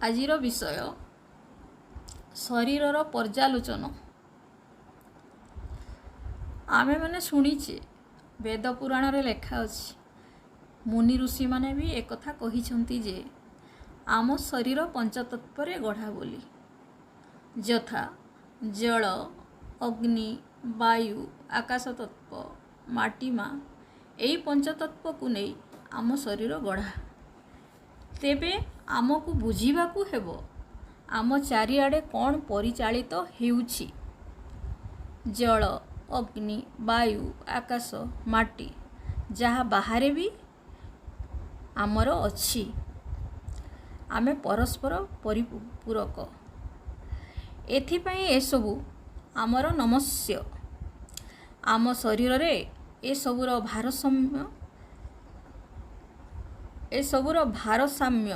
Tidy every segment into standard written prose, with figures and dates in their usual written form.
ଆଜିର ବିଷୟ ଶରୀରର ପର୍ଯ୍ୟାଲୋଚନ। ଆମେମାନେ ଶୁଣିଛେ, ବେଦ ପୁରାଣରେ ଲେଖା ଅଛି, ମୁନି ଋଷିମାନେ ବି ଏକଥା କହିଛନ୍ତି ଯେ ଆମ ଶରୀର ପଞ୍ଚତତ୍ତ୍ୱରେ ଗଢ଼ା ବୋଲି, ଯଥା ଜଳ, ଅଗ୍ନି, ବାୟୁ, ଆକାଶ ତତ୍ତ୍ୱ, ମାଟି ମା। ଏଇ ପଞ୍ଚତତ୍ତ୍ୱକୁ ନେଇ ଆମ ଶରୀର ଗଢ଼ା। ତେବେ ଆମକୁ ବୁଝିବାକୁ ହେବ ଆମ ଚାରିଆଡ଼େ କ'ଣ ପରିଚାଳିତ ହେଉଛି। ଜଳ, ଅଗ୍ନି, ବାୟୁ, ଆକାଶ, ମାଟି ଯାହା ବାହାରେ ବି ଆମର ଅଛି, ଆମେ ପରସ୍ପର ପରିପୂରକ। ଏଥିପାଇଁ ଏସବୁ ଆମର ନମସ୍ୟ। ଆମ ଶରୀରରେ ଏସବୁର ଭାରସାମ୍ୟ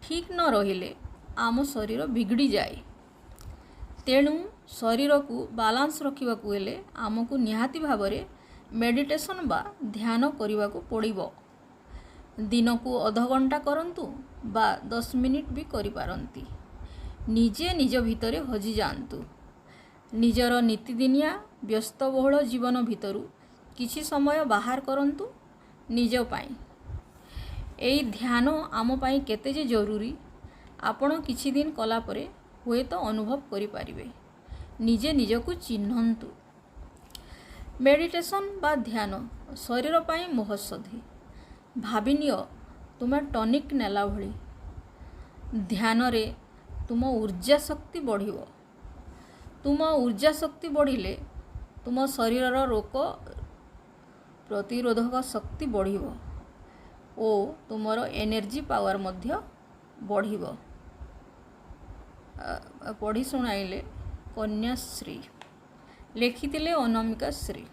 ଠିକ୍ ନ ରହିଲେ ଆମ ଶରୀର ବିଗିଡ଼ିଯାଏ। ତେଣୁ ଶରୀରକୁ ବାଲାନ୍ସ ରଖିବାକୁ ହେଲେ ଆମକୁ ନିହାତି ଭାବରେ ମେଡ଼ିଟେସନ୍ ବା ଧ୍ୟାନ କରିବାକୁ ପଡ଼ିବ। ଦିନକୁ ଅଧଘଣ୍ଟା କରନ୍ତୁ ବା 10 ମିନିଟ୍ ବି କରିପାରନ୍ତି। ନିଜେ ନିଜ ଭିତରେ ହଜିଯାଆନ୍ତୁ। ନିଜର ନିତିଦିନିଆ ବ୍ୟସ୍ତବହୁଳ ଜୀବନ ଭିତରୁ କିଛି ସମୟ ବାହାର କରନ୍ତୁ ନିଜ ପାଇଁ। ଏଇ ଧ୍ୟାନ ଆମ ପାଇଁ କେତେ ଯେ ଜରୁରୀ, ଆପଣ କିଛି ଦିନ କଲା ପରେ ହୁଏତ ଅନୁଭବ କରିପାରିବେ। ନିଜେ ନିଜକୁ ଚିହ୍ନନ୍ତୁ। ମେଡ଼ିଟେସନ୍ ବା ଧ୍ୟାନ ଶରୀର ପାଇଁ ମହୌଷଧି। ଭାବିନିଅ ତୁମେ ଟନିକ୍ ନେଲା ଭଳି। ଧ୍ୟାନରେ ତୁମ ଉର୍ଜା ଶକ୍ତି ବଢ଼ିବ। ତୁମ ଉର୍ଜା ଶକ୍ତି ବଢ଼ିଲେ ତୁମ ଶରୀରର ରୋଗ ପ୍ରତିରୋଧକ ଶକ୍ତି ବଢ଼ିବ ଓ ତୁମର ଏନର୍ଜି ପାୱାର ମଧ୍ୟ ବଢ଼ିବ। ପଢ଼ି ଶୁଣାଇଲେ କନ୍ୟାଶ୍ରୀ, ଲେଖିଥିଲେ ଅନାମିକା ଶ୍ରୀ।